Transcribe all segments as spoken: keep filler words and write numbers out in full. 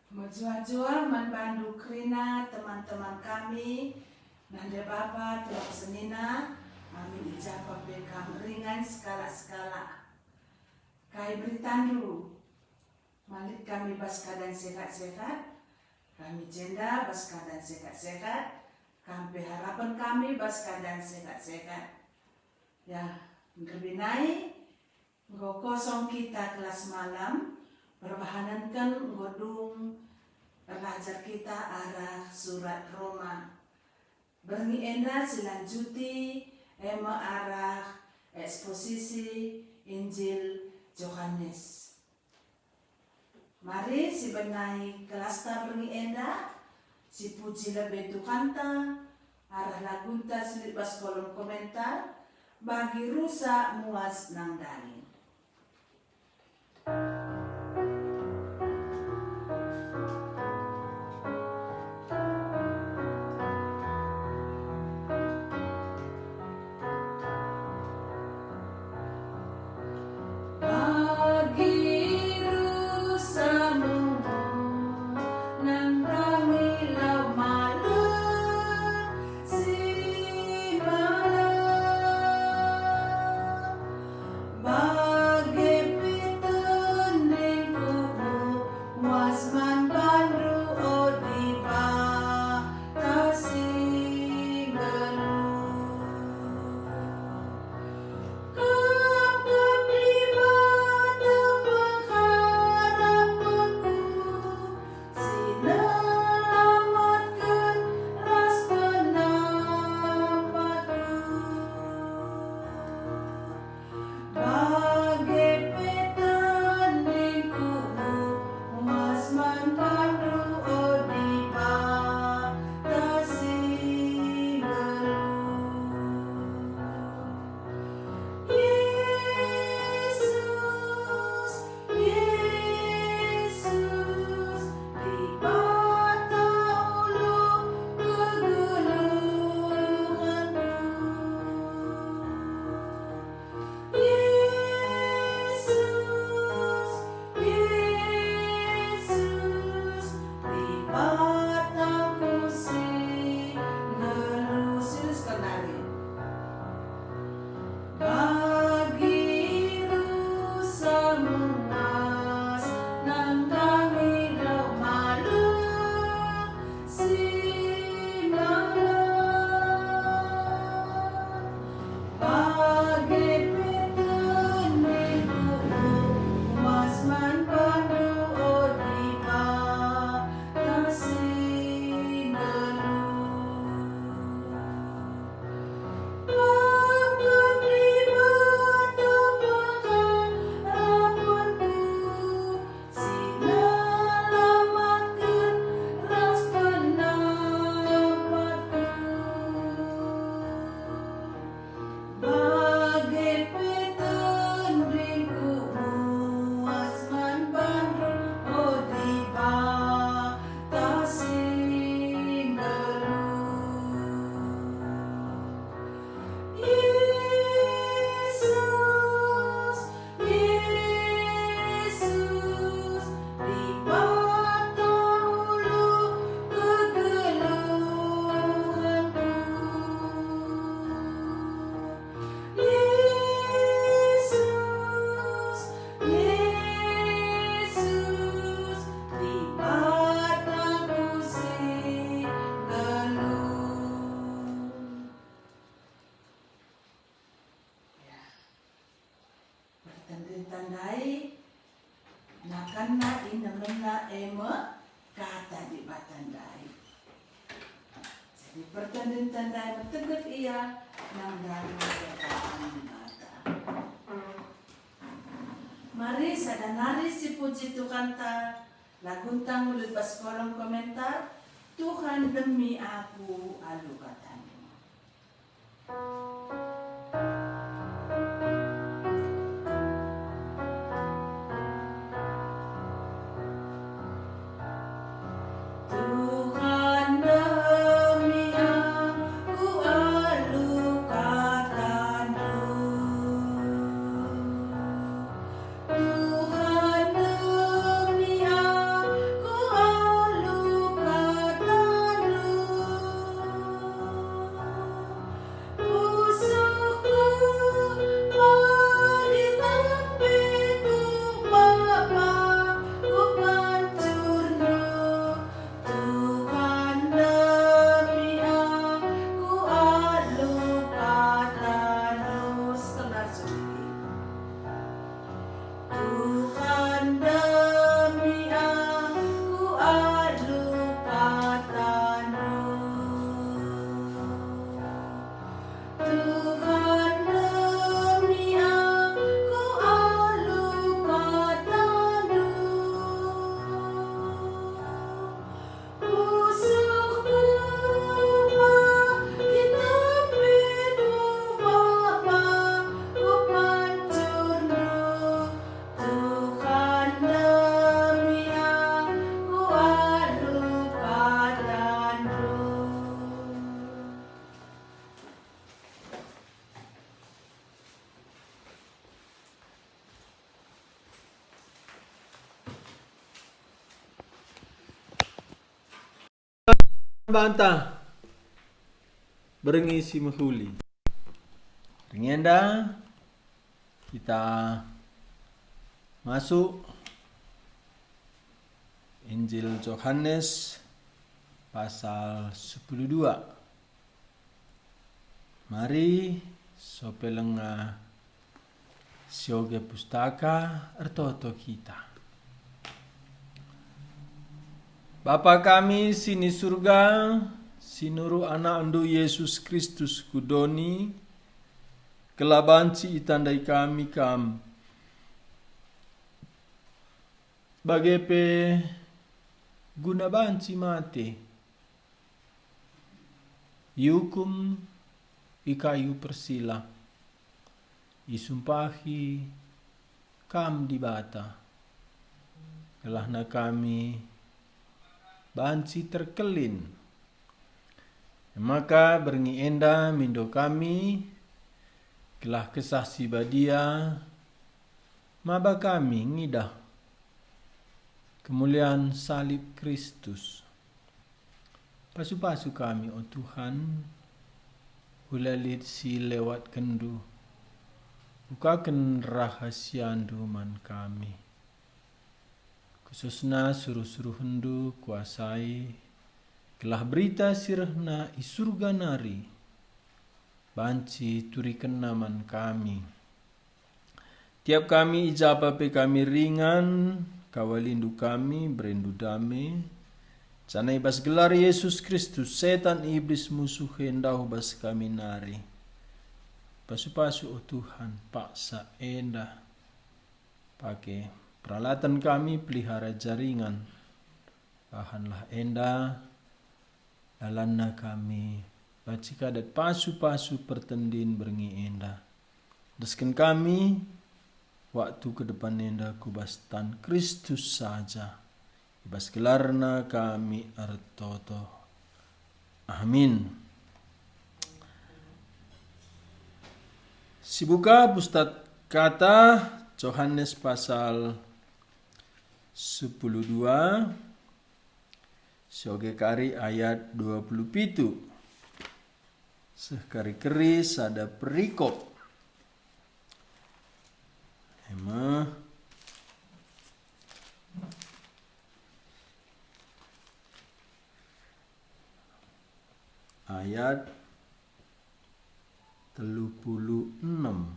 Mejuah-juah man bandu kerina teman-teman kami, nande bapa, tulang senina, amin i ja pe kam ringan sekalak-sekalak. Kai beritandu? Malit kami bas keadaan sehat-sehat, kami jenda bas keadaan sehat-sehat, kam pe harapen kami bas keadaan sehat-sehat. Ya, nderbinai, enggo kosong kita kelas malam, perbahanenken enggo dung erlajar kita arah surat Roma. Berngi enda silanjuti, e me arah eksposisi Injil Johanes. Mari sibenai kelasta berngi enda, sipuji lebe Tuhanta, arah lagunta si lit bas kolom komentar, bagi rusak muas nandangi. Bagi rusa muas nandangi lau malem si malem, bage pe tendingku muas man bandu, o Dipa. Kasih nggeluh. Kam Dibata pengharapenku, si nelamatken ras penampatku. Bage pe tendingku muas man bandu, o Dibata si nggeluh. Yesus, Yesus, Dibata ulu kegeluhenku. Yesus, Yesus, Dibataku si nggeluh. Sius kenari. Bagi rusa muas nandangi lau malem si malem. Bage pe tendingku muas man bandu, o Dibata si nggeluh. Bapa Dibata pengharapenku, si nelamatken ras penampatku. Bage pe tendingku muas man bandu, o Dibata si nggeluh. Yesus, Yesus, Dibata ulu kegeluhenku. Yesus, Yesus, Dibataku si nggeluh. Ya. Pertendenta ndai nakanna, inemenna e me Kata Dibata ndai. Jadi pertendenta ndai metegek ia nandangi Kata Dibata. Mari sada nari sipuji Tuhanta, lagunta nggo lit bas kolom komentar, Tuhan, demi aku alu kataNdu. Tuhan, demi aku alu kataNdu. Tuhan, demi aku banta berngi si mehuli. Berngi enda kita masuk Injil Johanes pasal sepuluh dua. Mari sope lenga sioge pustaka ertoto kita. Bapa kami si ni Surga, si nuruh AnakNdu Yesus Kristus ku doni, gelah banci itandai kami Kam, bage pe guna banci mate, iukum i kayu persila, isumpahi Kam Dibata, gelahna kami banci terkelin. Maka berngi enda mindo kami, gelah Kesah Si Badia maba kami ngidah kemulian salib Kristus. Pasu-pasu kami, o Tuhan, ula lit si lewatkenNdu, bukaken rahasiaNdu man kami. Khususna suruh-suruhNdu kuasai, gelah berita si rehna i Surga nari banci turikenna man kami. Tiap kami i japa pe kami ringan, kawalindu kami, berendu dame, janah i bas gelar Yesus Kristus, setan iblis musuh e ndauh bas kami nari. Pasu-pasu, o Tuhan, paksa enda. Pake peralatan kami pelihara jaringan. Bahanlah enda dalanna kami banci kadat pasu-pasu pertendin berngi enda. Endesken kami waktu ke depan enda ku bas tan Kristus saja. I bas gelarNa kami ertoto. Amin. Sibuka Pustaka Johanes pasal sepuluh dua, sioge kari ayat dua puluh pitu. Seh kari-kari sada perikop. Ema ayat telu puluh enem.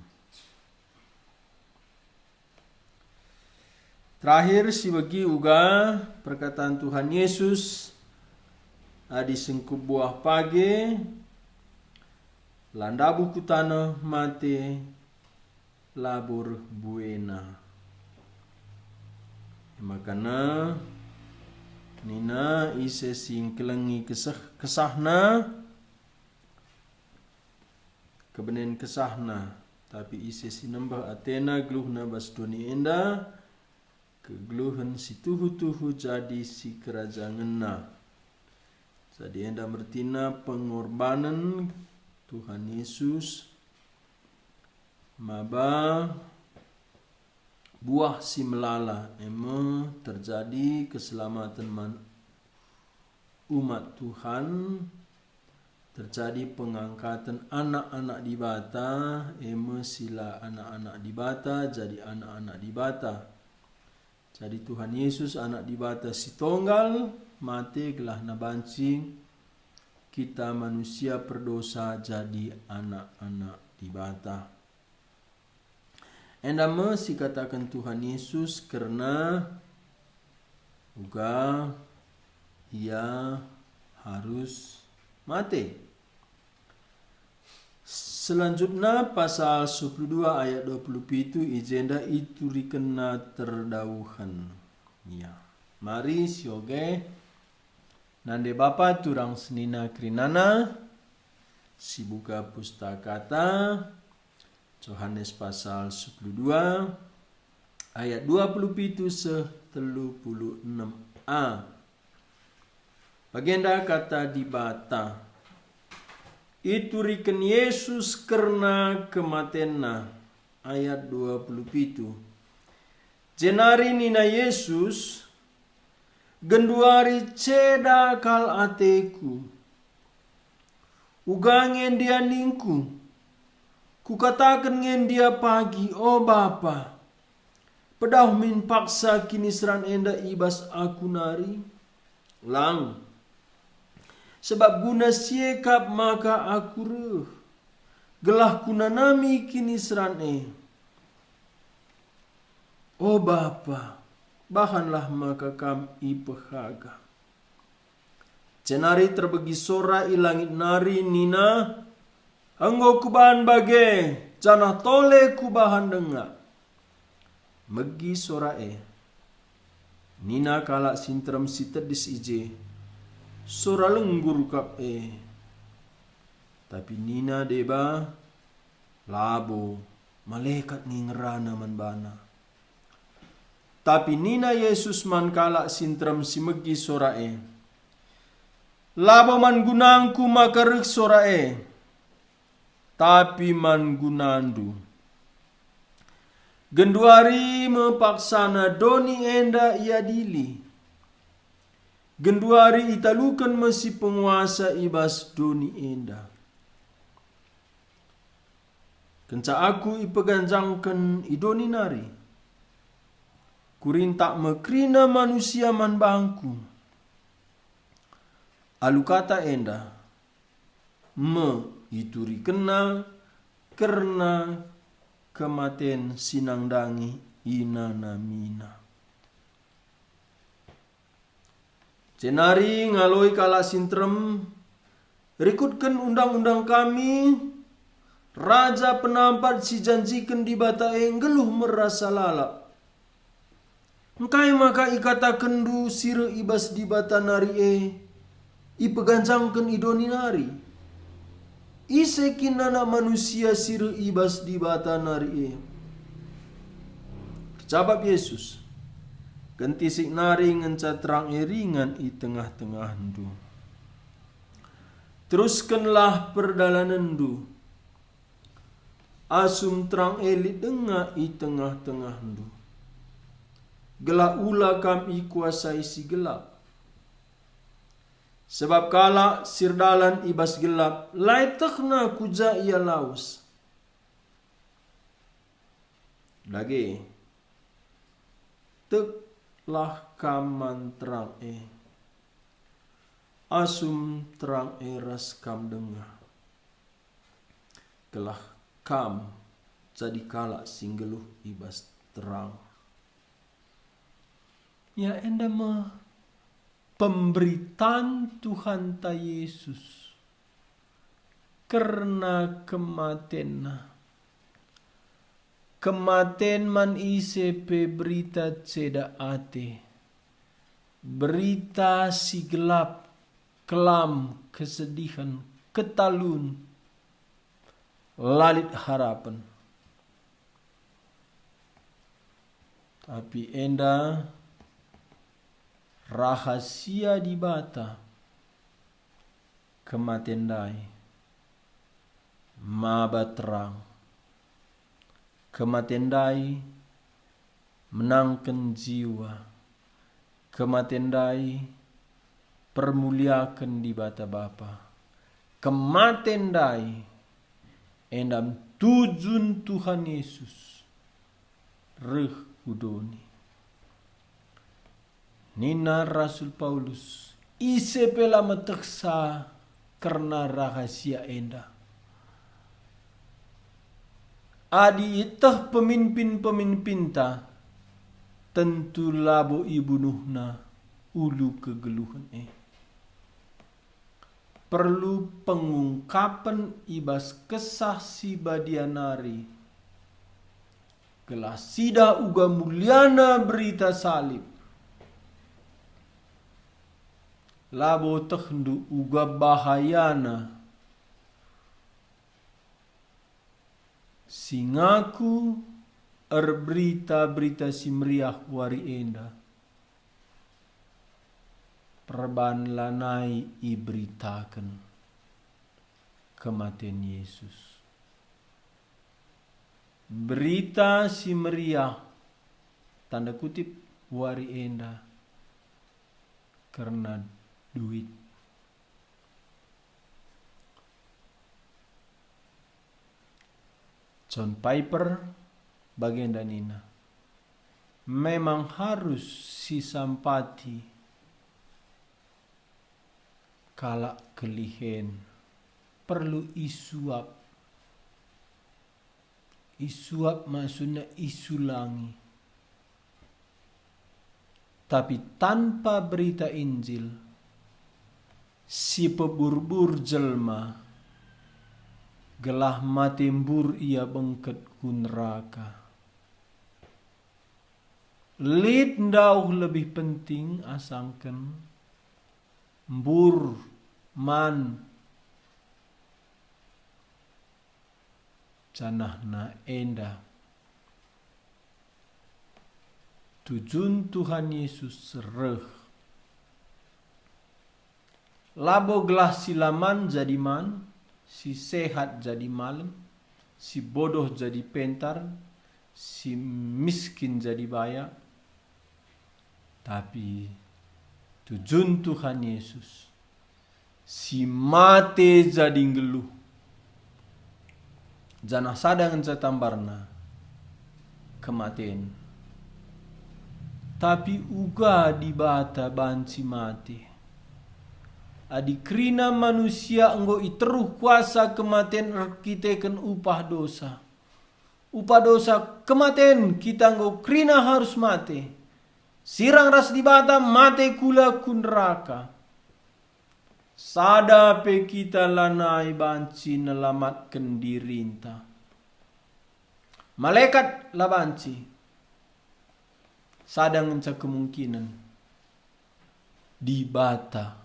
Terakhir, sibegi uga perkataan Tuhan Yesus, "Adi sengkup buah page la ndabuh ku taneh mate, labo reh buena." Makana nina ise si ngkelengi keseh-, kesahna, kebenen kesahna, tapi ise si nembeh atena geluhna bas doni enda, kegeluhen si tuhu-tuhu jadi sikerajangenna. Jadi enda mertina pengorbanen Tuhan Yesus maba buah si melala, e me terjadi keselamaten man umat Tuhan, terjadi pengangkaten anak-anak Dibata, e me sila anak-anak Dibata jadi anak-anak Dibata. Jadi Tuhan Yesus, Anak Dibata si Tonggal, mate gelah banci kita manusia perdosa jadi anak-anak Dibata. Enda me sikataken Tuhan Yesus kerna uga Ia harus mate. Selanjutna, pasal sepuluh dua ayat dua puluh pitu, i jenda iturikenNa terdauhen. Ya. Mari sioge nande bapa turang senina kerinana, sibuka Pustakata, Johanes pasal sepuluh dua ayat dua puluh pitu seh telu puluh enem a. Bagenda kata Dibata. Ituriken Yesus kerna kematenNa, ayat dua puluh pitu. Jenari nina Yesus, Genduari ceda kal ateku. Uga nge ndia ningku, kukataken nge ndia pagi, o Bapa, pedauh min paksa kiniseran enda i bas aku nari? Lang. Sebab guna si e kap maka aku reh, gelah kunanami kiniseran e. O Bapa, bahanlah maka Kam ipehaga. Jenari terbegi sora i langit nari nina, "Enggo kubahan bage, janah tole kubahan denga." Megi sora e. Nina kalak si nterem si tedis i je, "Sora lenggur kap e." Tapi nina deba, "Labo, malekat nge ngerana man bana." Tapi nina Jesus man kalak si nterem si megi sora e, "Labo man gunangKu maka reh sora e, tapi man gunandu. Genduari me paksana doni enda iadili. Genduari italuken me si penguasa i bas doni enda. Kenca Aku ipeganjangken i doni nari, Kurintak me kerina manusia man bangKu." Alu kata enda me iturikenna kerna kematen si nandangi inanamina. Jenari ngaloi kalak si nterem, "Rikutken undang-undang kami, raja penampat si janjiken Dibata e nggeluh merasa lalap. Engkai maka ikatakenndu si reh i bas Dibata nari e ipeganjangken i doni nari? Ise kin Anak Manusia si reh i bas Dibata nari e?" Erjabap Jesus, "Kentisik nari ngenca terang e ringan i tengah-tengahndu. Teruskenlah perdalanenndu, asum terang e lit denga i tengah-tengahndu, gelah ula kam ikuasai si gelap. Sebab kalak si erdalan i bas gelap la ietehna ku ja ia lawes. Dage, teklah kam man terang e, asum terang e ras kam denga, gelah kam jadi kalak si nggeluh i bas terang." Ya, enda me pemberitan Tuhanta Jesus kerna kematenNa. Kematen man ise pe berita ceda ate, berita si gelap, kelam, kesedihen, ketalun, la lit harapen. Tapi enda rahasia Dibata, kematen ndai maba terang. Kematen ndai menangken jiwa. Kematen ndai permuliaken Dibata Bapa. Kematen ndai enda tujun Tuhan Yesus reh ku doni. Nina Rasul Paulus, "Ise pe la metehsa kerna rahasia enda. Adi ieteh peminpin-peminpinta, tentu labo ibunuhna ulu kegeluhen e." Perlu pengungkapen i bas Kesah Si Badia nari, gelah sidah uga muliana berita salib. Labo tehndu uga bahayana si ngaku erberita Berita Si Meriah wari enda, perban lanai iberitaken kematen Yesus. Berita Si Meriah, tanda kutip, wari enda kerna duit. John Piper bagenda nina, "Memang harus sisampati kalak kelihen, perlu isuap." Isuap maksudna isulangi. Tapi tanpa berita Injil, si pebur-bur jelma, gelah mate mbur ia bengket ku neraka. Lit ndauh lebih penting asangken mbur man janahna enda. Tujun Tuhan Yesus reh. Labo gelah si la man jadi man, si sehat jadi malem, si bodoh jadi pentar, si miskin jadi bayak. Tapi tujun Tuhan Yesus, si mate jadi nggeluh, janah sada ngenca tambarna kematen. Tapi uga Dibata banci mate. Adi kerina manusia enggo iteruh kuasa kematen erkiteken upah dosa. Upah dosa kematen, kita enggo kerina harus mate. Sirang ras Dibata mate kula ku neraka. Sada pe kita lanai banci nelamatken dirinta. Malekat la banci. Sada ngenca kemungkinen Dibata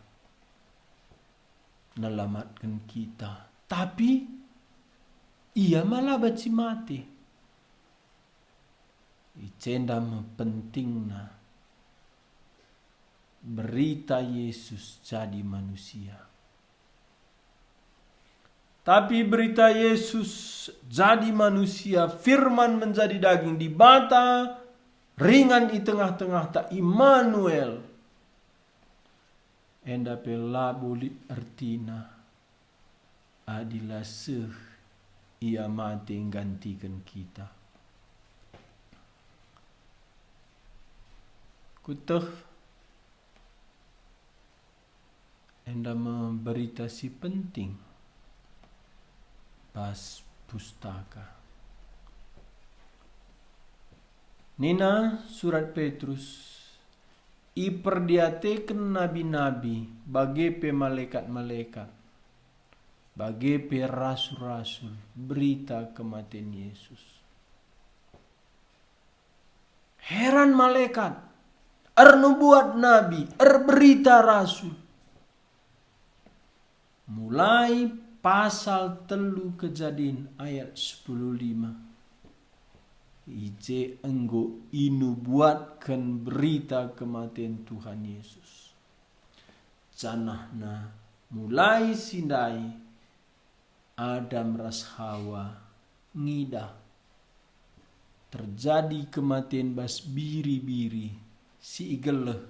nelamatken kita. Tapi Ia ma la banci mate. I jenda me pentingna berita Yesus jadi manusia. Tapi berita Yesus jadi manusia, Firman menjadi daging, Dibata ringan i tengah-tengahta, Immanuel. Enda pe labo lit ertina adi la seh Ia mate nggantiken kita. Kueteh enda me berita si penting bas Pustaka. Nina surat Petrus, "Iperdiateken nabi-nabi, bage pe malekat-malekat, bage pe rasul-rasul, berita kematen Yesus." Heran malekat, ernubuat nabi, erberita rasul. Mulai pasal telu Kejadin ayat sepuluh lima. I je enggo inubuatken berita kematen Tuhan Yesus. Janahna mulai si ndai Adam ras Hawa ngidah terjadi kematen bas biri-biri si igeleh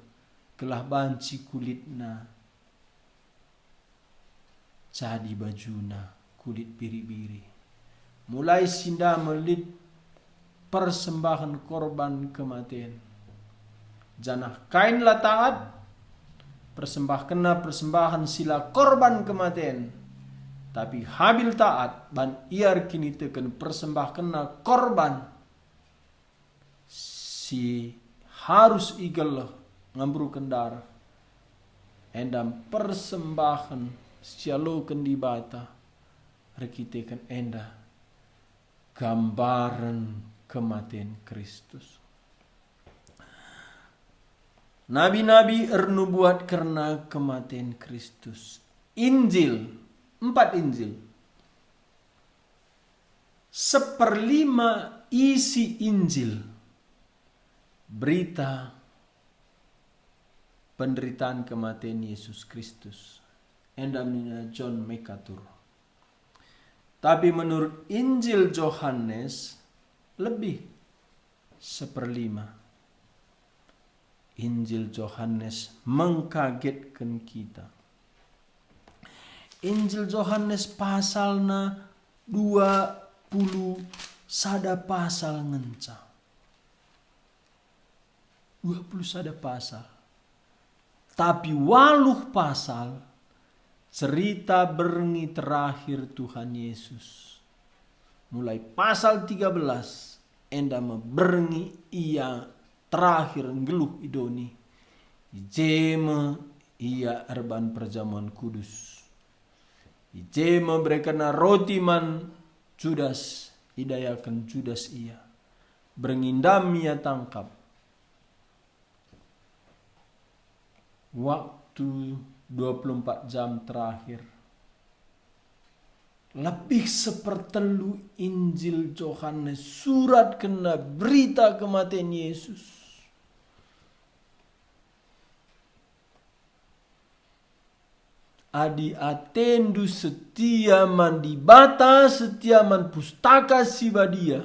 gelah banci kulitna jadi bajuna kulit biri-biri. Mulai si ndai me lit persembahen korban kematen. Janah Kain la taat, persembahkenna persembahen si la korban kematen. Tapi Habil taat, ban ia erkiniteken persembahkenna korban si harus igeleh ngemburuken dareh, enda persembahen si ialoken Dibata erkiteken enda gambaren kematen Kristus. Nabi-nabi ernubuat kerna kematen Kristus. Injil, empat Injil. Seperlima isi Injil, berita penderitaan kematen Yesus Kristus. Enda nina John Makatur. Tapi menurut Injil Johanes, lebih seperlima. Injil Johanes mengkagetken kita. Injil Johanes pasalna dua puluh sada pasal ngenca. Dua puluh sada pasal. Tapi waluh pasal cerita berngi terakhir Tuhan Yesus. Mulai pasal tiga belas, enda me berngi ia terakhir nggeluh i doni. I je me ia erban perjamuan kudus. I je me iberekenna roti man Judas, idayaken Judas ia. Berngi ndam ia tangkap. Waktu dua puluh empat jam terakhir, lebih sepertelu Injil Johanes suratkenna berita kematen Yesus. Adi atendu setia man Dibata, setia man Pustaka Si Badia,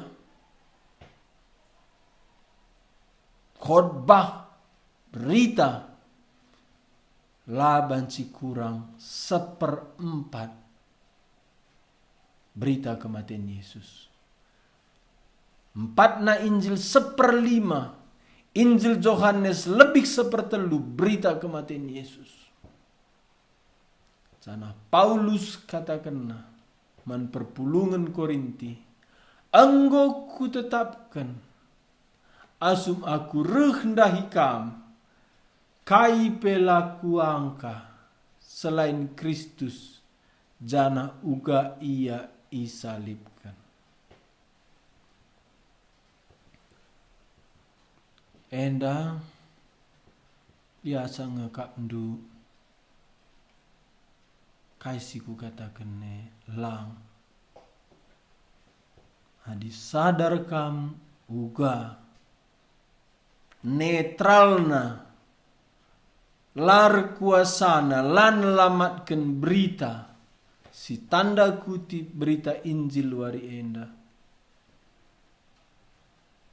khotbah, berita, la banci kurang seperempat berita kematen Yesus. Empatna Injil seperlima, Injil Johanes lebih sepertelu berita kematen Yesus. Janah Paulus katakenna man perpulungen Korinti, "Enggo kutetapken, asum aku reh ndahi kam, kai pe la kuangka selain Kristus, janah uga Ia isalibken." Enda biasa nge akapndu kai si kukataken e lang. Adi sadar kam uga netralna, la erkuasana, la nelamatken berita si tanda kutip berita Injil wari enda,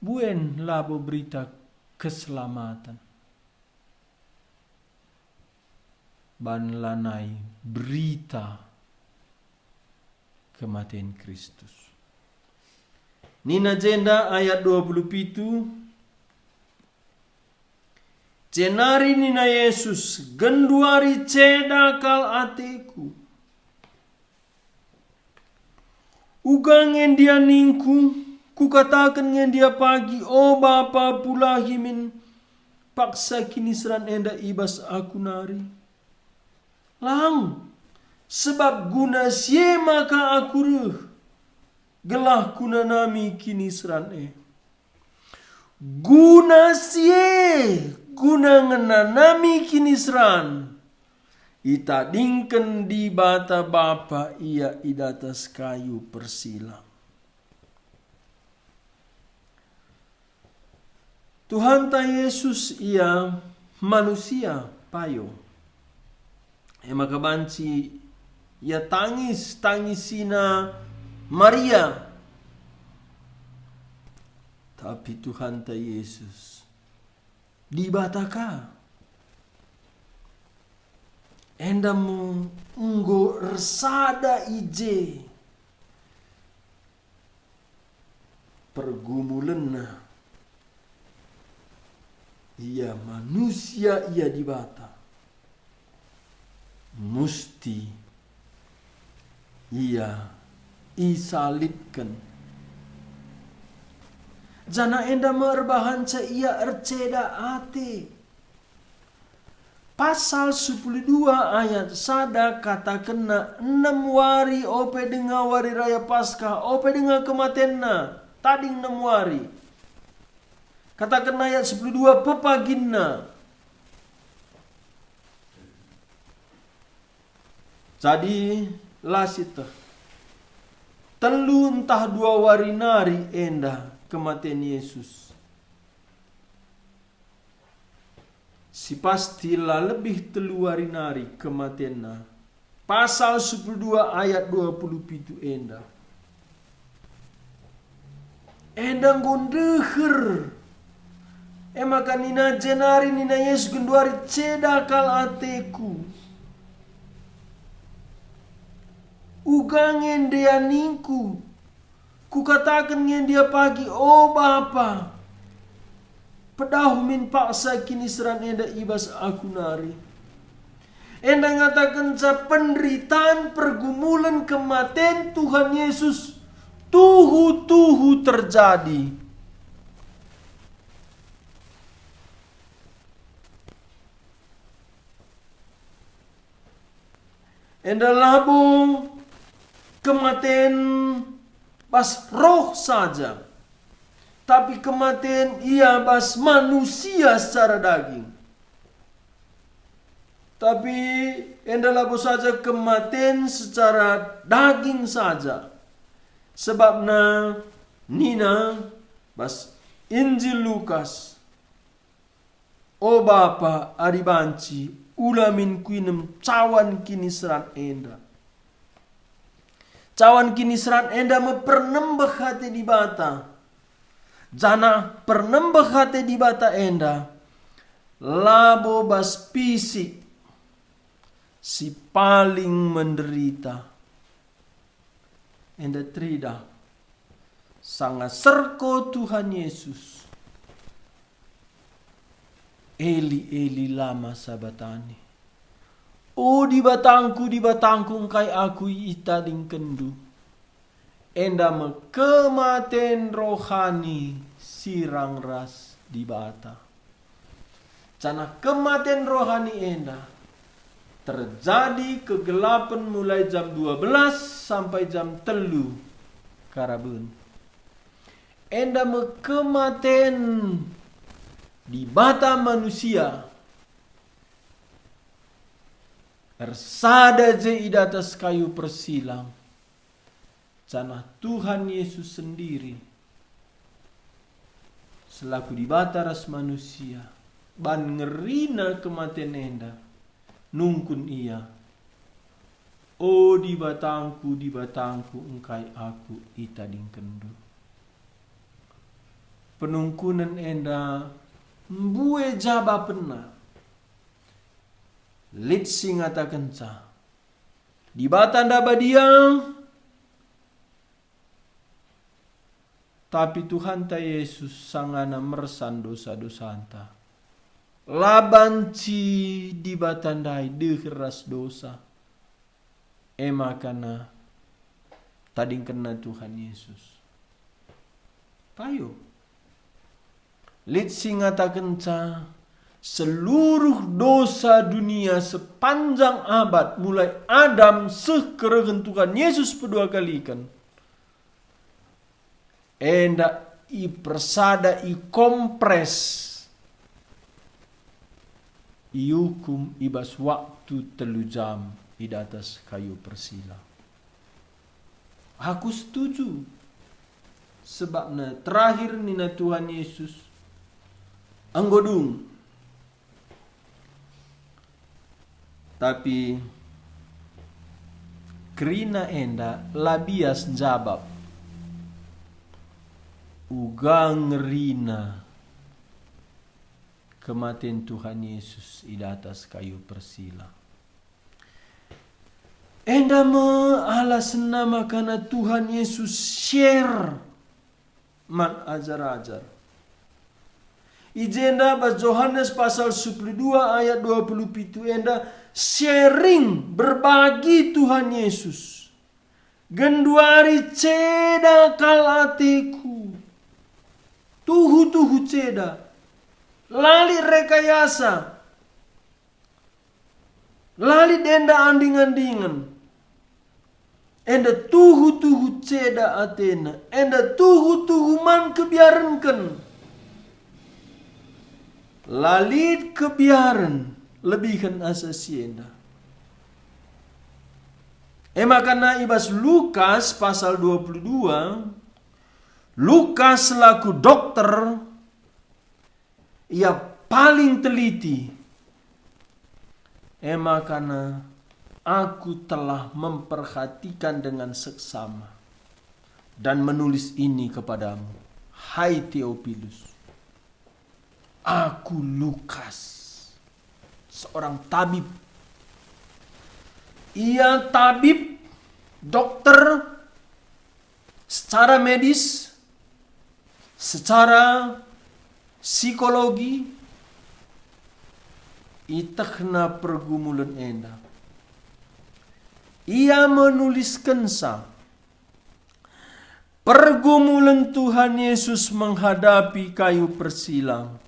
buen labo berita keselamaten, ban lanai berita kematen Kristus. Nina jenda ayat dua puluh pitu, jenari nina Yesus, "Genduari ceda kal ateKu. Uga nge ndia ningKu, Kukataken nge ndia pagi, 'O Bapa, pulahi min paksa kiniseran enda i bas Aku nari'? Lang, sebab guna si e maka Aku reh, gelah Kunanami kiniseran e." Guna si e, guna ngenanami kiniseran, itadingken Dibata Bapa Ia i datas kayu persilang. Tuhanta Yesus Ia manusia payo. E maka banci Ia tangis, tangisina Maria. Tapi Tuhanta Yesus, Dibata ka. Enda me enggo ersada i je pergumulenNa. Ia manusia, Ia Dibata. Musti Ia isalibken. Janah enda me erbahanca Ia erceda ate. Pasal sepuluh dua ayat sada katakenna, "Enem wari ope denga wari raya Paskah, ope denga kematenNa, tading enem wari." Katakenna ayat sepuluh dua, pepaginna. Jadi, la sieteh. Telu ntah dua wari nari enda kematen Yesus. Si pasti la lebih telu wari nari kematenNa. Pasal sepuluh dua ayat dua puluh pitu enda. Enda enggo ndeher. E maka nina jenari nina Yesus genduari, "Ceda kal ateku. Uga nge ndia ningku. Kukataken nge ndia pagi, o Bapa, pedauh min paksa kiniseran enda i bas aku nari." Enda ngatakenca penderitaan pergumulen kematen Tuhan Yesus tuhu-tuhu terjadi. Enda labo kematen bas roh saja, tapi kematen ia bas manusia secara daging. Tapi enda labo saja kematen secara daging saja, sebabna nina bas Injil Lukas, "O Bapa, adi banci, ula min kuinem cawan kiniseran enda." Cawan kiniseran enda me pernembeh ate Dibata. Janah pernembeh ate Dibata enda labo bas pisik si paling menderita. Enda teridah sanga serko Tuhan Yesus, "Eli, Eli, lama sabatani?" "O Dibatangku, Dibatangku, engkai Aku itadingkenNdu?" Enda me kematen rohani sirang ras Dibata. Janah kematen rohani enda terjadi kegelapen mulai jam dua belas sampai jam telu karaben. Enda me kematen Dibata manusia ersada je i datas kayu persilang. Janah Tuhan Yesus sendiri, selaku Dibata ras manusia, ban ngerina kematen enda, nungkun Ia, "O Dibatangku, Dibatangku, engkai Aku itadingkenNdu?" Penungkunen enda mbue jabapenna. Lit si ngatakenca, "Dibata enda badia," tapi Tuhanta Yesus sangana mersan dosa-dosanta. La banci Dibata ndai deher ras dosa. E maka na tadingkenna Tuhan Yesus. Payo. Lit si ngatakenca, seluruh dosa dunia sepanjang abad, mulai Adam seh kerehen Tuhan Yesus pedua kaliken, enda ipersada, ikompres, iukum i bas waktu telu jam i datas kayu persilang. Aku setuju, sebabna terakhir nina Tuhan Yesus, "Enggo dung." Tapi kerina enda la bias njabap, uga ngerina kematen Tuhan Yesus i datas kayu persilang. Enda me alasenna makana Tuhan Yesus share man ajar-ajar. I jenda bas Johanes pasal sepuluh dua ayat dua puluh pitu enda sharing, berbagi Tuhan Yesus. Genduari ceda kal ateku. Tuhu-tuhu ceda. La lit rekayasa. La lit enda anding-andingen. Enda tuhu-tuhu ceda atena. Enda tuhu-tuhu man kebiarenken. La lit kebiaren lebihen asa si enda. E maka na i bas Lukas pasal dua puluh dua, Lukas selaku dokter, ia paling teliti. E maka na aku telah memperhatikan dengan seksama dan menulis ini kepadamu, hai Teopilus. "Aku Lukas, seorang tabib." Ia tabib, dokter, secara medis, secara psikologi, itehna pergumulen enda. Ia menuliskensa, pergumulen Tuhan Yesus menghadapi kayu persilang,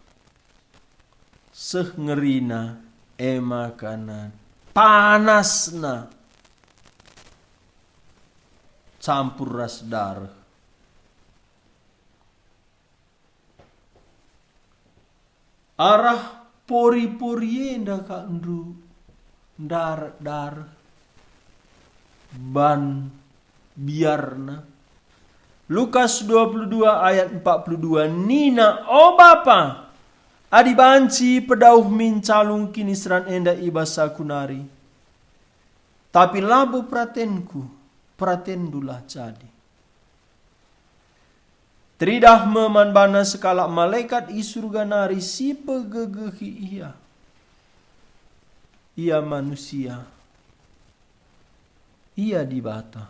seh ngerina, e maka na panasna campur ras dareh. Arah pori-pori enda kak ndru ndareh-dareh ban biarna. Lukas dua puluh dua ayat empat puluh dua nina, "O Bapa, adi banci pedauhmi ncalung kiniseran enda i bas aku nari. Tapi labo peratenku, peratenndulah jadi." Teridah me man bana sekalak malekat i Surga nari si pegegehi ia. Ia manusia, ia Dibata.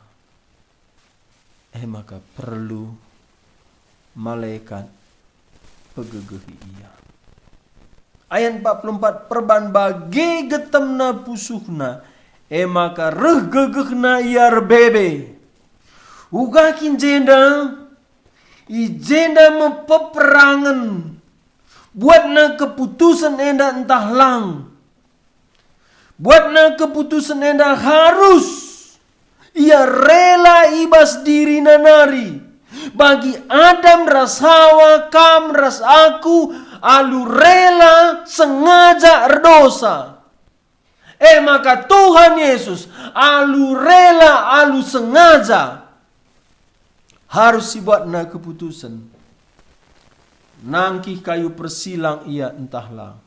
E maka perlu malekat pegegehi ia. Ayat empat puluh empat, "Perban bage getemna pusuhna, e maka reh gegehna ia erbebe." Uga kin jenda, i jenda me peperangen, buatna keputusen enda ntah lang. Buatna keputusen enda harus ia rela i bas dirina nari. Bagi Adam ras Hawa, kam ras aku, alu rela sengaja erdosa. E maka Tuhan Yesus alu rela, alu sengaja harus sibuatna keputusen. Nangkih kayu persilang ia ntah lang.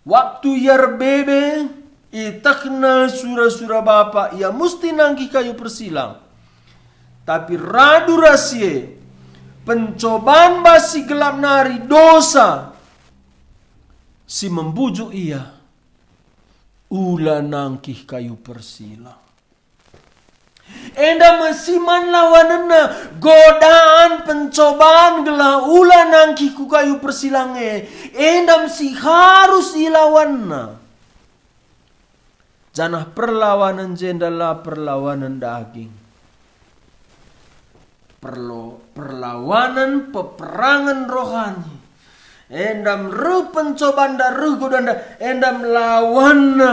Waktu ia erbebe, itehna sura-sura Bapa, ia musti nangkih kayu persilang. Tapi radu ras si e, pencoban bas si gelap nari, dosa, si membujuk ia, ula nangkih kayu persilang. Enda me si man lawanenna, godaan, pencoban gelah ula nangkih ku kayu persilang e, enda me si harus ilawanna. Janah perlawanen jenda la perlawanen daging. Perlo-, perlawanen peperangen rohani. Enda me reh pencobanda, reh godanda, enda me lawanna,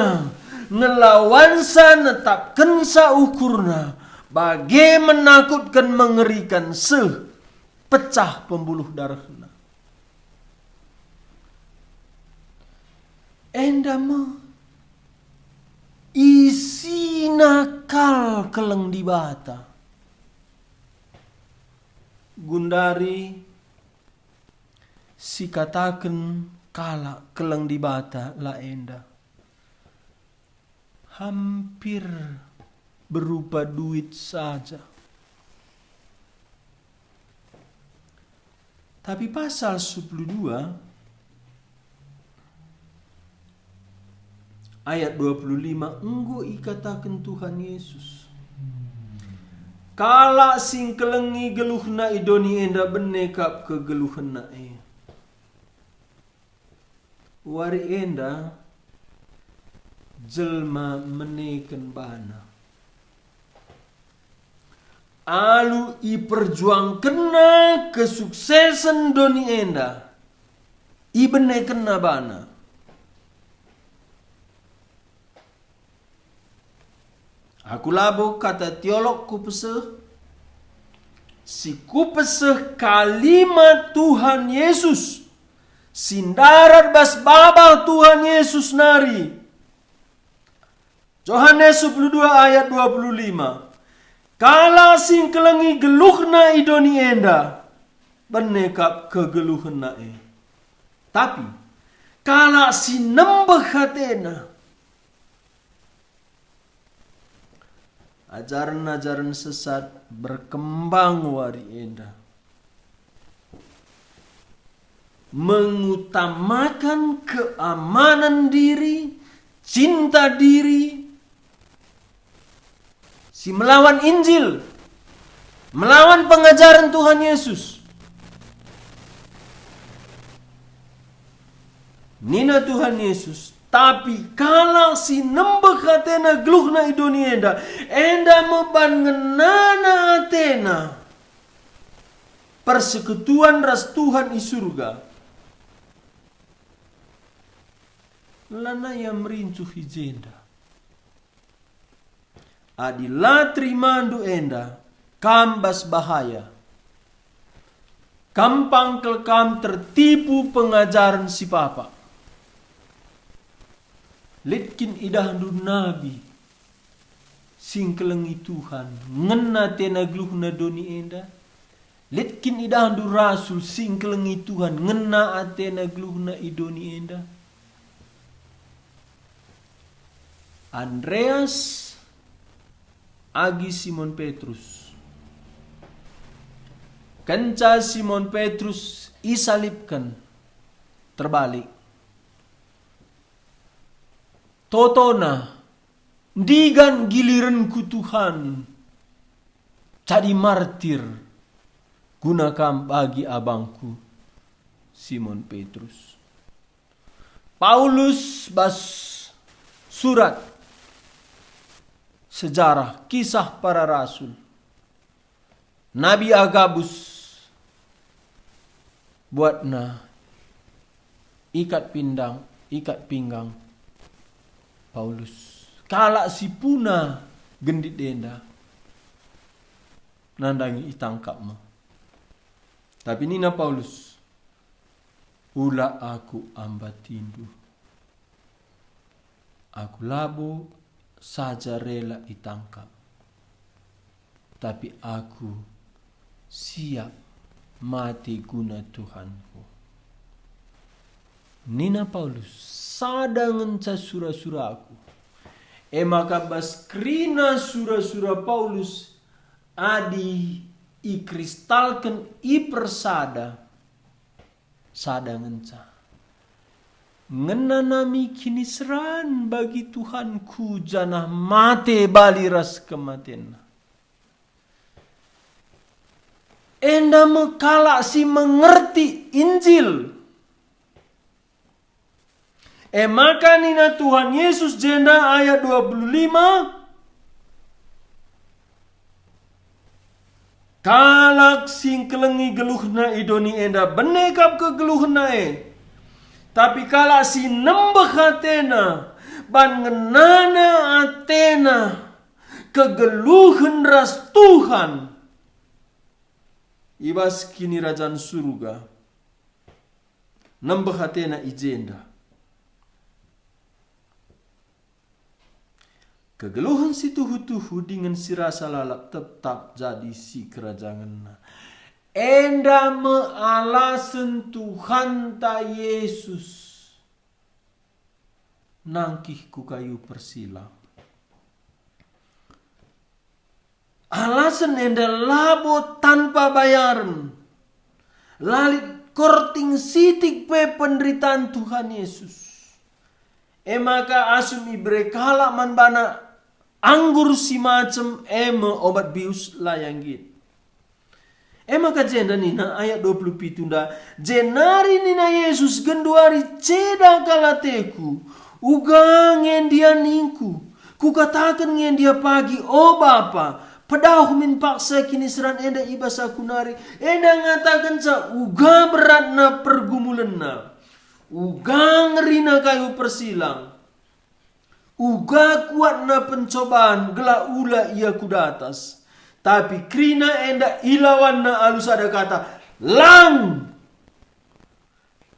ngelawansa, netapkensa ukurna, bage menakutken, mengerikan, seh pecah pembuluh darehna. Enda me isina kal keleng Dibata. Gundari sikataken kalak keleng Dibata la enda. Hampir berupa duit saja. Tapi pasal sepuluh dua ayat dua puluh lima enggo ikataken Tuhan Yesus, "Kalak si ngkelengi geluhna i doni enda bene kap kegeluhenna e." Wari enda jelma meneken bana. Alu iperjuangkenna kesuksesen doni enda, ibenekenna bana. Aku labo kata teolog kupeseh, si kupeseh kalimat Tuhan Yesus, si ndarat bas babah Tuhan Yesus nari. Johanes sepuluh dua ayat dua puluh lima, "Kalak si ngkelengi geluhna i doni enda, bene kap kegeluhenna e. Tapi kalak si nembeh atena," Ajaren-ajaren sesat berkembang wari enda. mengutamakan keamanan diri, cinta diri, si melawan Injil, melawan pengajaren Tuhan Yesus. Nina Tuhan Yesus, "Tapi kalak si nembeh atena geluhna i doni enda, enda me ban ngenana atena persekutuan ras Tuhan i Surga." Lanai ia merincuh i jenda. Adi la terimandu enda, kam bas bahaya. Kam pangkel, kam tertipu pengajaren si papak. Lit kin idahndu nabi si ngkelengi Tuhan, ngena atena geluhna doni enda? Lit kin idahndu rasul si ngkelengi Tuhan, ngena atena geluhna i doni enda? Andreas agi Simon Petrus. Kenca Simon Petrus isalibken, terbalik. Totona, ndigan gilirenku Tuhan, jadi martir guna kam bagi abangku, Simon Petrus. Paulus bas surat sejarah Kisah Para Rasul. Nabi Agabus buatna ikat pindang, ikat pinggang Paulus. Kalak si puna gendit enda nandangi itangkap me. Tapi nina Paulus, "Ula aku ambatindu. Aku labo saja rela itangkap, tapi aku siap mate guna Tuhanku." Nina Paulus, "Sada ngenca sura-suraku." E maka bas kerina sura-sura Paulus adi ikristalken, ipersada, sada ngenca. Ngena nami kiniseran bagi Tuhanku janah mate bali ras kematenNa. Enda me kalak si mengerti Injil. E maka nina Tuhan Yesus jenda ayat dua puluh lima, "Kalak si ngkelengi geluhna i doni enda bene kap kegeluhenna e. Tapi kalak si nembeh atena, ban ngenana atena kegeluhen ras Tuhan i bas Kinirajan Surga, nembeh atena i jenda." Kegeluhen si tuhu-tuhu dingen si rasa lalap tetap jadi sikerajangenna. Enda me alasen Tuhanta Yesus nangkih ku kayu persilang. Alasen enda labo tanpa bayaren. La lit korting sitik pe penderitaan Tuhan Yesus. E maka asum ibere kalak man baNa anggur si macem, e me obat bius, la ia nggit. E maka jenda nina ayat dua puluh pitu nda, jenari nina Yesus, "Genduari ceda kal ateKu, uga nge ndia ningKu. Kukataken nge ndia pagi, 'O Bapa, pedauh min paksa kiniseran enda i bas Aku nari.' Enda ngatakenca uga beratna pergumulenna, uga ngerina kayu persilang, uga kuatna pencoban gelah ula ia ku datas. Tapi kerina enda ilawanna alu sada kata, 'Lang!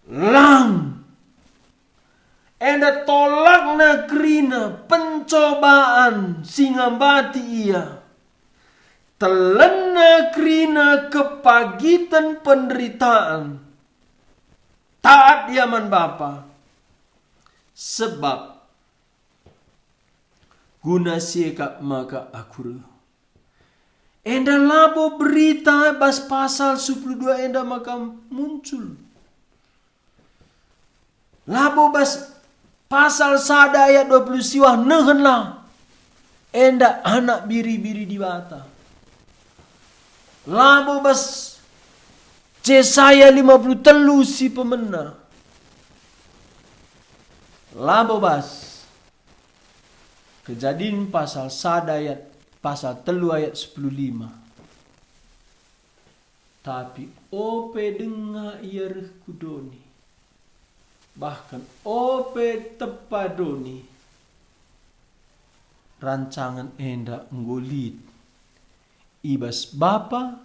Lang!' Enda tolakna kerina pencobaan si ngambati ia. Telenna kerina kepagiten penderitaan. Taat ia man Bapa. Sebab guna si e kap maka Aku reh." Enda labo berita bas pasal sepuluh dua enda maka muncul. Labo bas pasal sada ayat dua puluh siwah nehenlah enda Anak Biri-biri Dibata. Labo bas Jesaya lima puluh telu si pemena. Labo bas Kejadin pasal sada ayat, pasal telu ayat sepuluh lima. Tapi ope denga ia reh ku doni, bahkan ope tepa doni, rancangen enda enggo lit i bas Bapa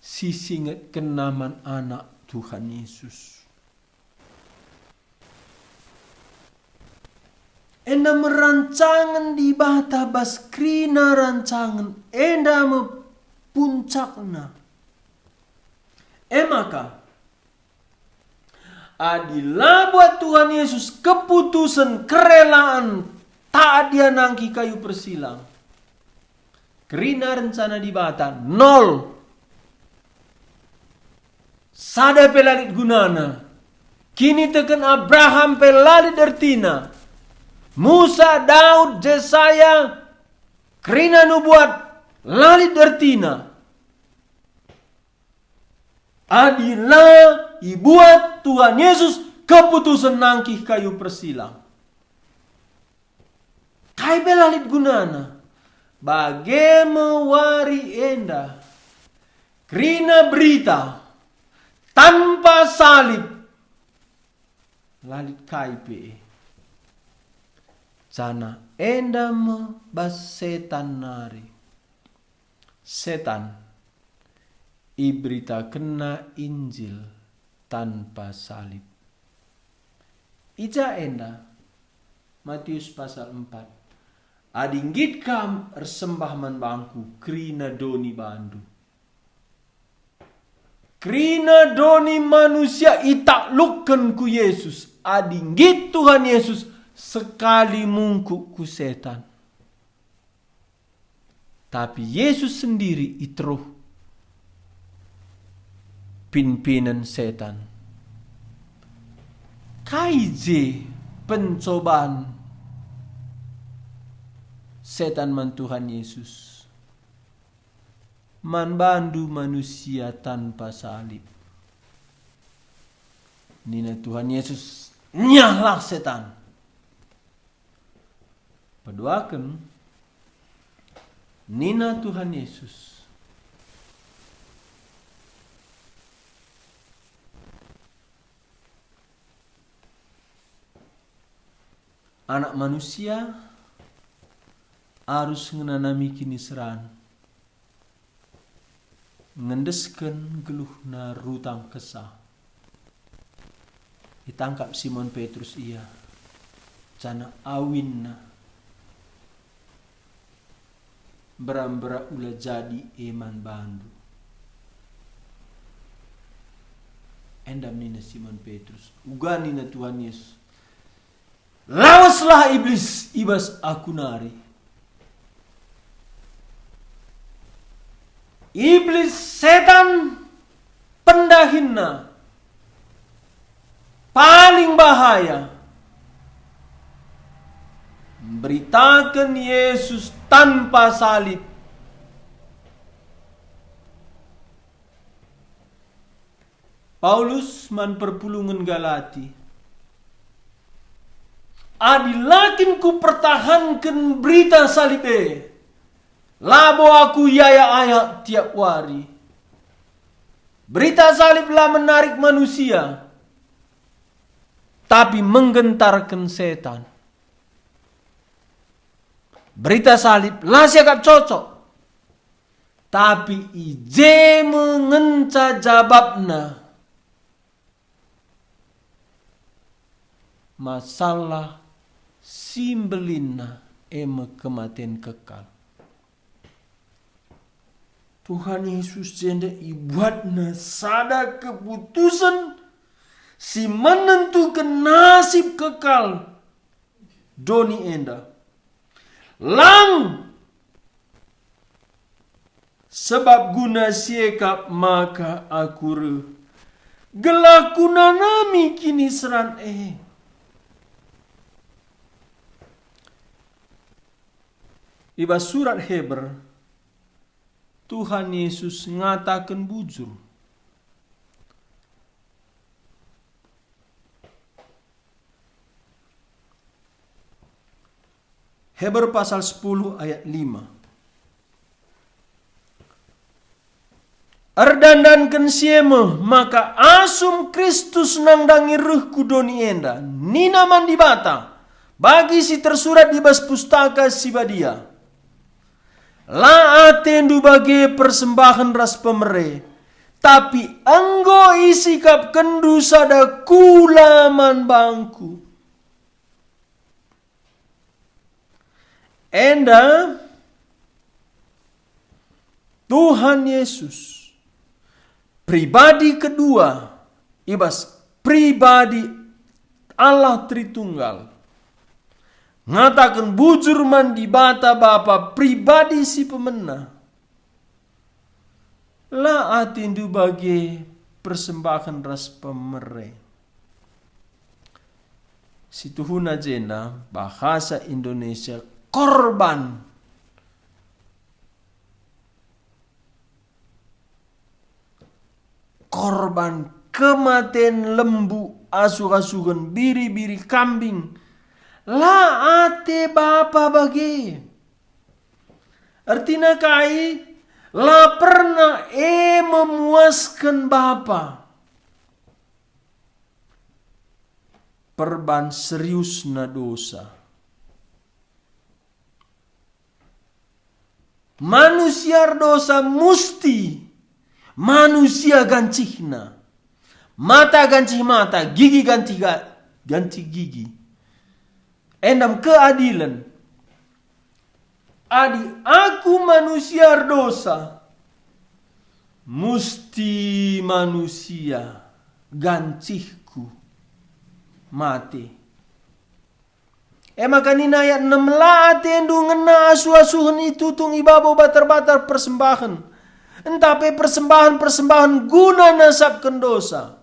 si singetkenna man Anak Tuhan Yesus. Enda me rancangen Dibata bas kerina rancangen, enda me puncakna. E maka, adi la buat Tuhan Yesus keputusen kerelaan taat ia nangkih kayu persilang, kerina rencana Dibata nol. Sada pe la lit gunana. Kiniteken Abraham pe la lit ertina. Musa, Daud, Jesaya, kerina nubuat la lit ertina. Adi la ibuat Tuhan Yesus keputusen nangkih kayu persilang, kai pe la lit gunana. Bage me wari enda. Kerina berita tanpa salib la lit kai pe. Janah enda me bas setan nari. Setan iberitakenna Injil tanpa salib. I ja enda? Matius pasal empat. Adi nggit kam ersembah man bangku, kerina doni bandu. Kerina doni manusia itaklukken ku Yesus. Adi nggit Tuhan Yesus sekali mungkuk ku setan. Tapi Yesus sendiri i teruh pinpinen setan. Kai je pencoban setan man Tuhan Yesus? Man bandu manusia tanpa salib. Nina Tuhan Yesus, "Nyahlah setan." Peduaken, nina Tuhan Yesus, Anak Manusia arus ngenanami kiniseran, ngendesken geluhna rutang kesa. Itangkap Simon Petrus ia, janah awinna mbera-mbera ula jadi e man bandu. Enda nina Simon Petrus, uga nina Tuhan Yesus, "Laweslah Iblis i bas aku nari." Iblis setan pendahinna paling bahaya, mberitaken Yesus tanpa salib. Paulus man perpulungen Galati, "Adi la kin kupertahanken berita salib e, labo aku iayak-ayak tiap wari." Berita salib la menarik manusia, tapi menggentarken setan. Berita salib la siakap cocok, tapi i je me ngenca jabapna masalah si mbelinna, e me kematen kekal. Tuhan Yesus jenda ibuatna sada keputusen si menentuken nasib kekal doni enda. Lang, sebab guna si e kap maka aku reh, gelah kunanami kiniseran e. I bas surat Heber, Tuhan Yesus ngataken bujur. Heber pasal sepuluh ayat lima. Erdandanken si e me maka asum Kristus nandangi reh ku doni enda, nina man Dibata, bagi si tersurat i bas Pustaka Si Badia, "La atendu bage persembahen ras pemere, tapi enggo isikapkenndu sada kula man bangKu." Enda Tuhan Yesus, pribadi kedua i bas pribadi Allah Tritunggal, ngataken bujur man Dibata Bapa pribadi si pemena. "La atendu bage persembahen ras pemere." Situhuna jenda bahasa Indonesia korban. Korban kematen lembu, asuh-asuhen biri-biri kambing. La ate Bapa bage. Ertina kai? La pernah e memuasken Bapa. Perban seriusna dosa. Manusia erdosa musti manusia gancihna. Mata gancih mata, gigi gancih ga-, gancih gigi. Enda me keadilen. Adi aku manusia erdosa, musti manusia gancihku mate. E maka nina ayat enem, "La atendu ngena asuh-asuhen itutung i babo batar-batar persembahen, ntah pe persembahen-persembahen guna nasapken dosa.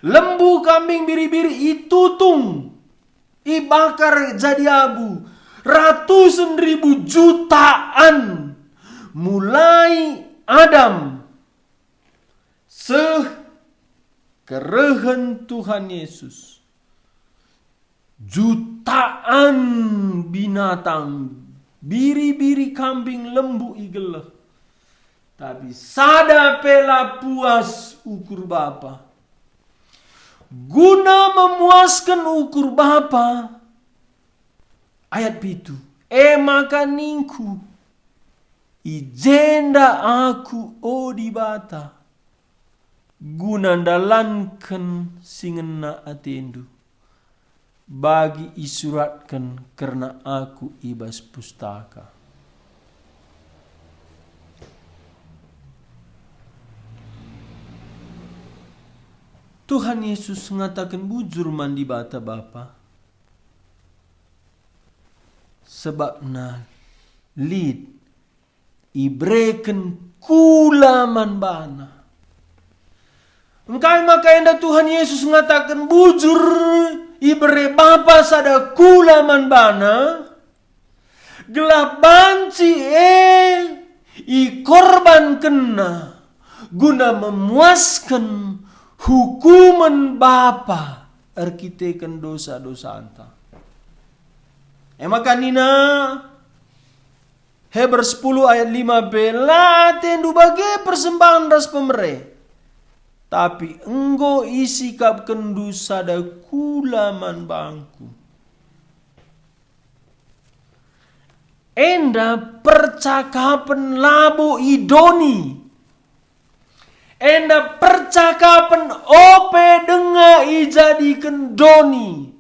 Lembu, kambing, biri-biri itutung, ibakar jadi abu, ratusen ribu, jutaan, mulai Adam seh kerehen Tuhan Yesus. Jutaan binatang, biri-biri, kambing, lembu igeleh, tapi sada pe la puas ukur Bapa." Guna memuasken ukur Bapa, ayat pitu, "E maka ningku, i jenda Aku, o Dibata, guna ndalanken si ngena atendu, bagi isuratken kerna Aku i bas Pustaka." Tuhan Yesus ngataken bujur man Dibata Bapa, sebabna lit ibereken kula man baNa. Engkai maka enda Tuhan Yesus ngataken bujur ibere Bapa sada kula man baNa? Gelah banci e ikorbankenNa guna memuasken hukumen Bapa erkiteken dosa-dosanta. E maka nina Heber sepuluh ayat lima b, "La atendu bage persembahen ras pemere, tapi enggo isikapkenndu sada kula man bangKu." Enda percakapen labo i doni. Enda percakapen ope denga ijadiken doni.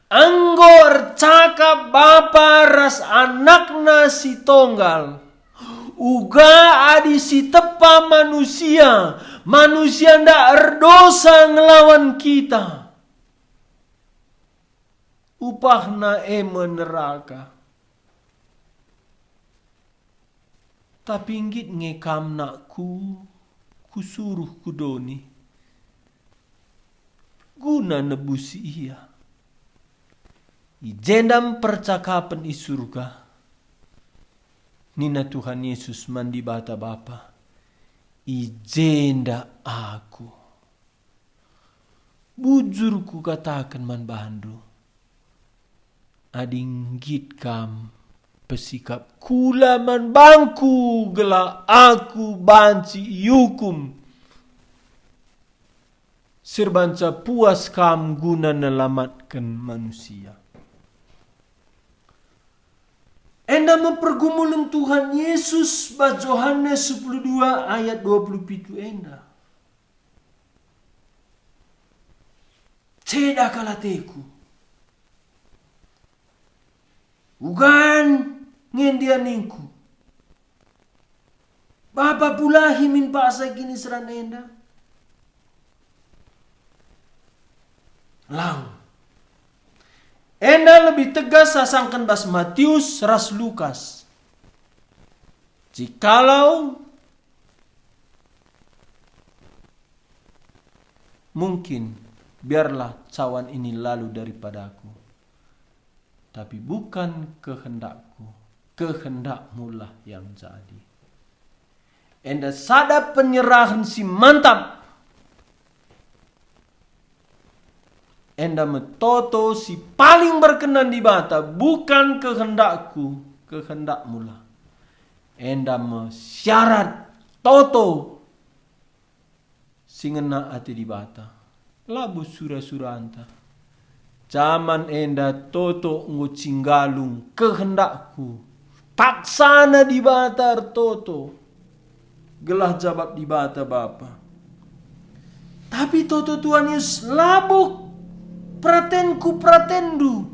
Enggo ercakap Bapa ras AnakNa si Tonggal. Uga adi sitepa manusia, manusia ndak erdosa ngelawan kita, upahna e me neraka. Tapi nggit nge kam, nakku, kusuruh ku doni, guna nebusi ia. I jenda me percakapen i Surga. Nina Tuhan Yesus man Dibata Bapa, "I jenda Aku. Bujur Kukataken man bandu, adi nggit kam pesikap kula man bangKu, gelah Aku banci iukum si erbanca puas kam guna nelamatken manusia." Enda me pergumulen Tuhan Yesus bas Johanes sepuluh dua ayat dua puluh pitu enda. Ceda kal ateku. Ugan nge ndia ningku, "Bapa, pulahi min paksa kiniseran enda." Lang. Enda lebih tegas asangken bas Matius ras Lukas. Jikalau mungkin, biarlah cawan ini lalu daripadaKu. Tapi bukan kehendakKu, kehendakMulah yang jadi. Enda sada penyerahen si mantap. Enda me toto si paling berkenan Dibata, bukan kehendakKu, kehendakMulah. Enda me syarat toto si ngena ate Dibata, labo sura-suranta. Jaman enda toto enggo cinggalung kehendakKu. Paksana Dibata ertoto, gelah jabap Dibata Bapa. Tapi toto Tuhan Yesus labo peratenku, peratenndu.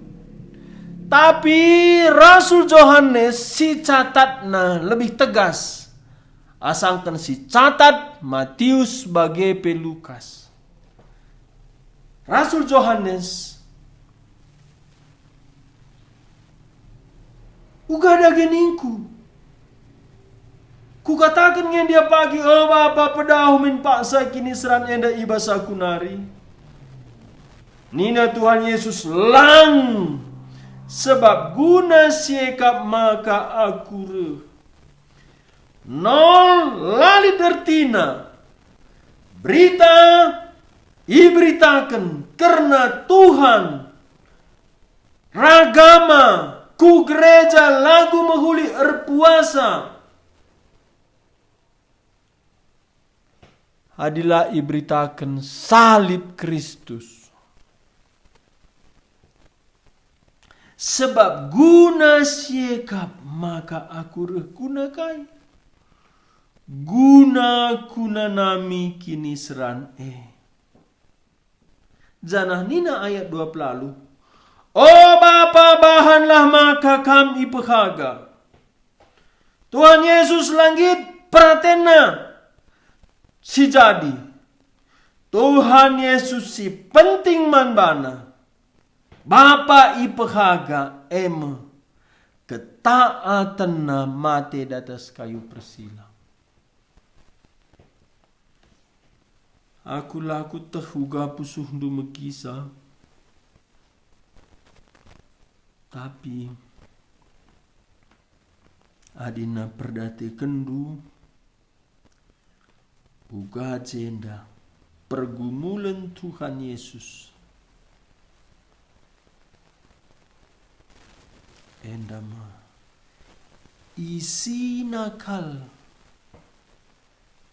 Tapi Rasul Johanes si catatna lebih tegas asangken si catat Matius bage pe Lukas. Rasul Johanes, uga dage ningku, "Kukataken nge ndia pagi, 'O Bapa, pedauh min paksa kiniseran enda i bas aku nari'?" Nina Tuhan Yesus, "Lang, sebab guna si e kap maka Aku reh." Nol la lit ertina berita iberitaken kerna Tuhan. Ragama ku gereja lagu mehuli erpuasa. Adi la iberitaken salib Kristus. Sebab guna si e kap maka Aku reh. Guna kai? Guna kunanami kiniseran e. Janah nina ayat dua puluh alu, "O Bapa, bahanlah maka Kam ipehaga." Tuhan Yesus la nggit peratenna si jadi. Tuhan Yesus si penting man baNa. Bapa ipehaga e me ketaatenNa mate datas kayu persilang. Aku la kuteh uga pusuhndu megisa, tapi adina perdatekenndu, uga jenda pergumulen Tuhan Yesus. Enda me isina kal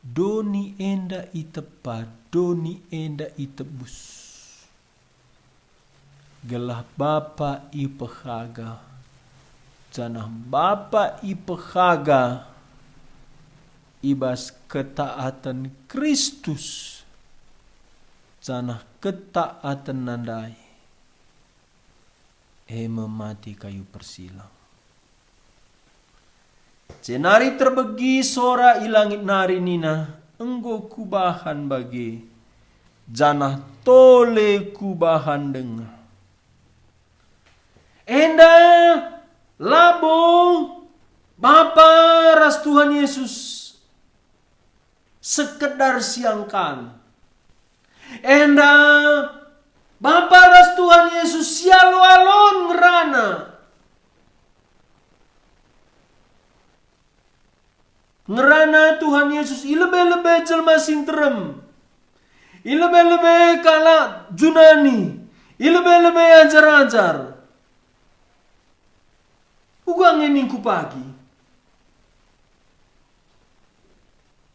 doni enda itepa, doni enda itebus. Gelah Bapa ipehaga, janah Bapa ipehaga i bas ketaaten Kristus, janah ketaatenNa ndai e me mate kayu persilang. Jenari terbegi sora i langit nari nina, "Enggo kubahan bage, janah tole kubahan denga." Enda labo Bapa ras Tuhan Yesus sekedar siangkan. Enda Bapa ras Tuhan Yesus sialo-alon ngerana. Ngerana Tuhan Yesus i lebe-lebe jelma si nterem, i lebe-lebe kalak Junani, i lebe-lebe ajar-ajar. Uga nge ningku pagi.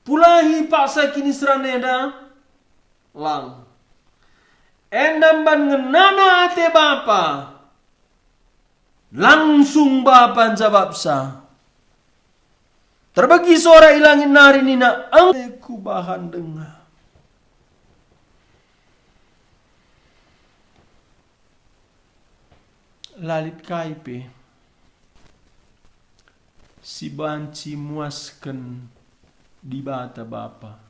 Pulahi paksa kiniseran enda? Lang. Enda mban ngenana ate Bapa. Langsung Bapa njabapsa. Terbegi sora i langit nari nina, "Enggo kubahan denga." La lit kai pe si banci muasken Dibata Bapa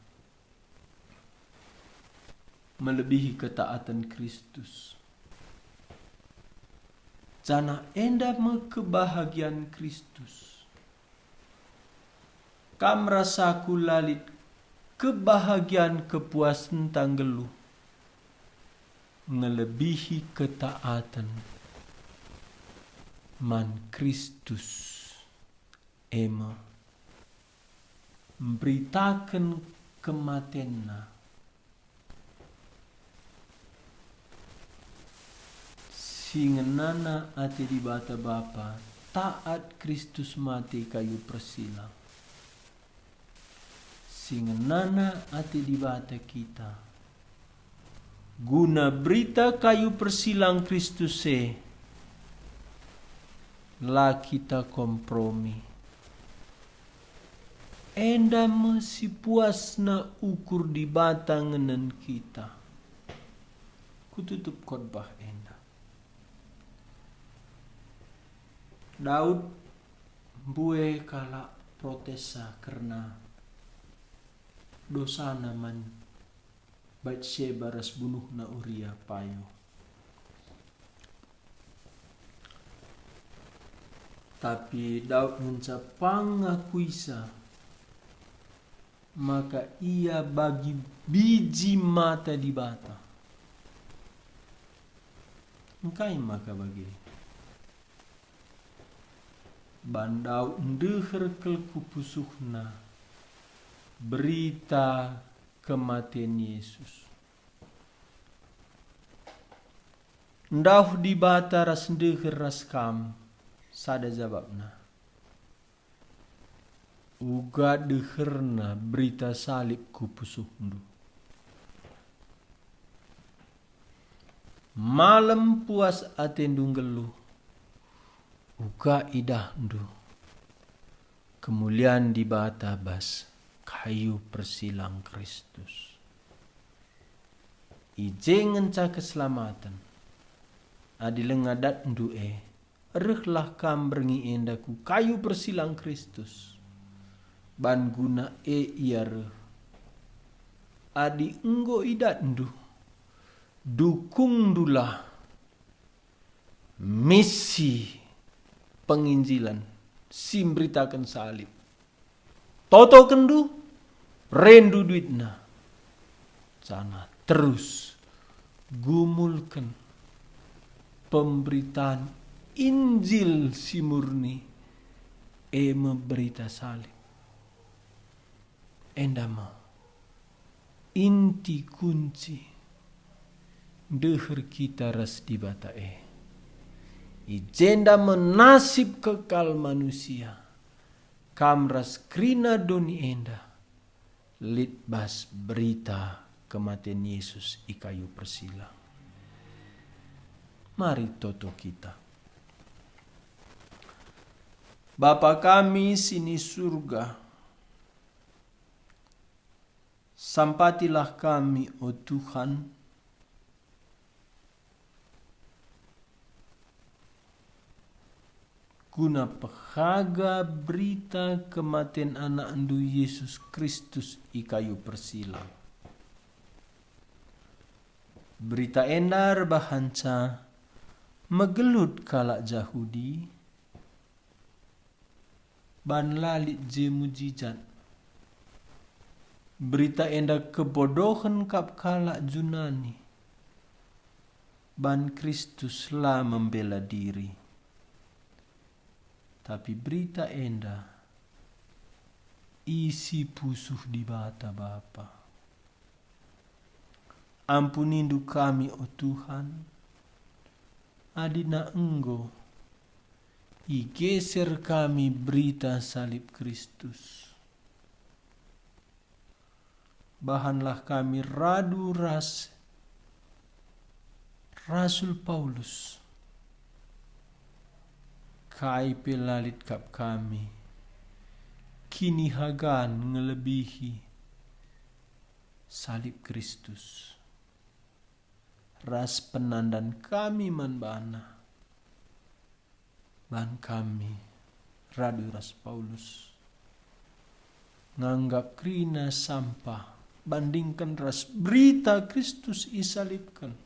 melebihi ketaaten Kristus. Janah enda me kebahagian Kristus. Kam ras aku la lit kebahagian kepuasenta nggeluh ngelebihi ketaaten man Kristus, e me mberitaken kematenNa. Si ngenana ate Dibata Bapa, taat Kristus mate kayu persilang. Si ngenana ate Dibata kita, guna berita kayu persilang Kristus e, la kita kompromi. Enda me si puasna ukur Dibata ngenen kita. Kututup khotbah enda. Daud mbue kalak protesna kerna dosana man Batseba ras bunuhna Uria payo. Tapi Daud ngenca pang ngakuisa maka ia bagi biji mata Dibata. Engkai maka bage? Ban Daud ndeher kal ku pusuhna berita kematen Yesus. Ndauh Dibata ras ndeher ras kam, sada jabapna. Uga deherna berita salib ku pusuhndu. Malem puas atendu nggeluh, uga idahndu kemulian Dibata bas kayu persilang Kristus. I je ngenca keselamaten. Adi langa datndu e, rehlah kam berngi enda ku kayu persilang Kristus, ban guna e ia reh. Adi enggo idatndu, dukungdulah misi penginjilan si mberitaken salib. Totokenndu, rendu duitna, janah terus gumulken pemberitaan Injil si murni, e me berita salib. Enda me inti kunci ndeher kita ras Dibata e. I jenda me nasib kekal manusia. Kam ras kerina doni enda lit bas berita kematen Yesus i kayu persilang. Mari toto kita. Bapa kami si ni Surga, sampatilah kami, o Tuhan, guna pehaga berita kematen AnakNdu Yesus Kristus i kayu persilang. Berita enda erbahanca megelut kalak Jahudi, ban la lit je mujijat. Berita enda kebodohen kap kalak Junani, ban Kristus la membela diri. Tapi berita enda isi pusuh Dibata Bapa. Ampunindu kami, o Tuhan, adina enggo igeser kami berita salib Kristus. Bahanlah kami radu ras Rasul Paulus. Kai pe la lit kap kami kinihagan ngelebihi salib Kristus ras penandan kami man bana. Ban kami, radu ras Paulus, nganggap kerina sampah bandingken ras berita Kristus isalibken.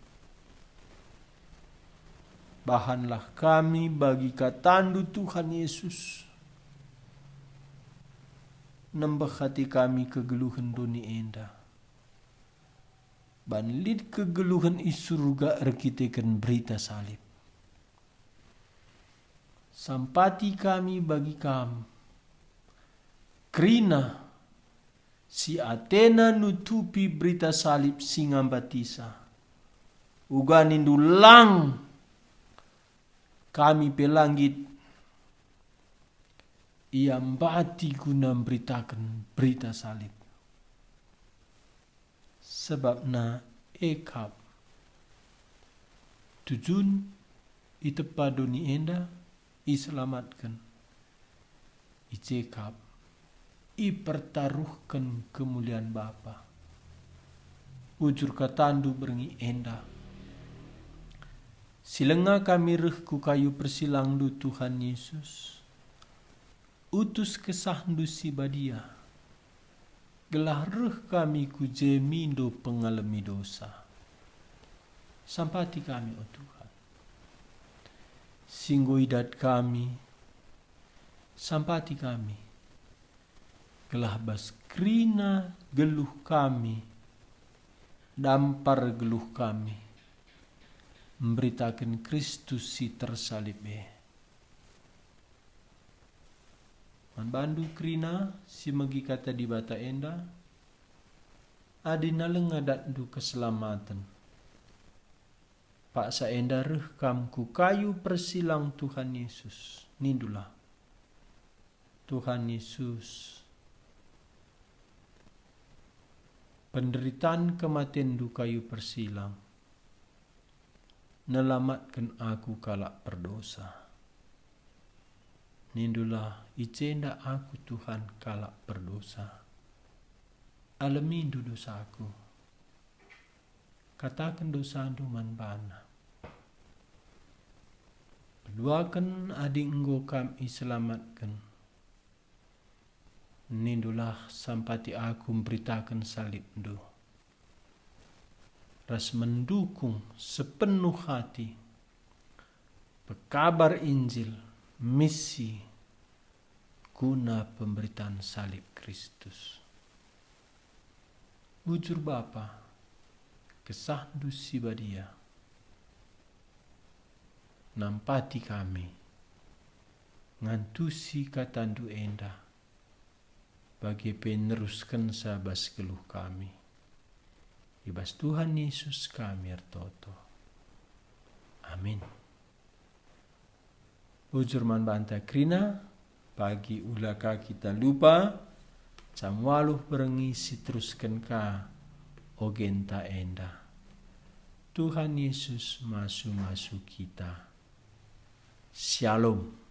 Bahanlah kami bagi katandu, Tuhan Yesus. Nembeh ate kami kegeluhen doni enda, ban lit kegeluhen i Surga erkiteken berita salib. Sampati kami bagi Kam, kerina si atena nutupi berita salib si ngambatisa. Uga nindu lang, kami pe la nggit iambati guna mberitaken berita salib. Sebabna e kap tujun itepa doni enda, iselamatken, icekap, ipertaruhken kemulian Bapa. Bujur katandu berngi enda. Si langa kami reh ku kayu persilangndu, Tuhan Yesus. Utus KesahNdu si Badia, gelah reh kami ku je mindo pengalemi dosa. Sampati kami, o Tuhan. Si enggo idat kami, sampati kami, gelah bas kerina geluh kami, dampar geluh kami, mberitaken Kristus si tersalib e. Man bandu kerina si megi kata Dibata enda, adi naleng adatndu keselamaten. Paksa enda reh kam ku kayu persilang Tuhan Yesus, nindulah, "Tuhan Yesus, penderitan kematenNdu kayu persilang nelamatken aku kalak perdosa." Nindulah, "I jenda aku, Tuhan, kalak perdosa. Alemindu dosaku." Kataken dosandu man baNa. Peduaken adi enggo kam iselamatken. Nindulah, "Sampati aku mberitaken salibNdu, ras mendukung sepenuh hati pekabar Injil, misi guna pemberitan salib Kristus." Bujur Bapa, KesahNdu si Badia nampati kami, ngantusi kataNdu enda, bage pe neruskenca bas geluh kami. I bas Tuhan Yesus kami ertoto. Amin. Bujur man banta kerina, pagi ula ka kita lupa, jam waluh berngi siterusken ka ogenta enda. Tuhan Yesus masu-masu kita. Shalom.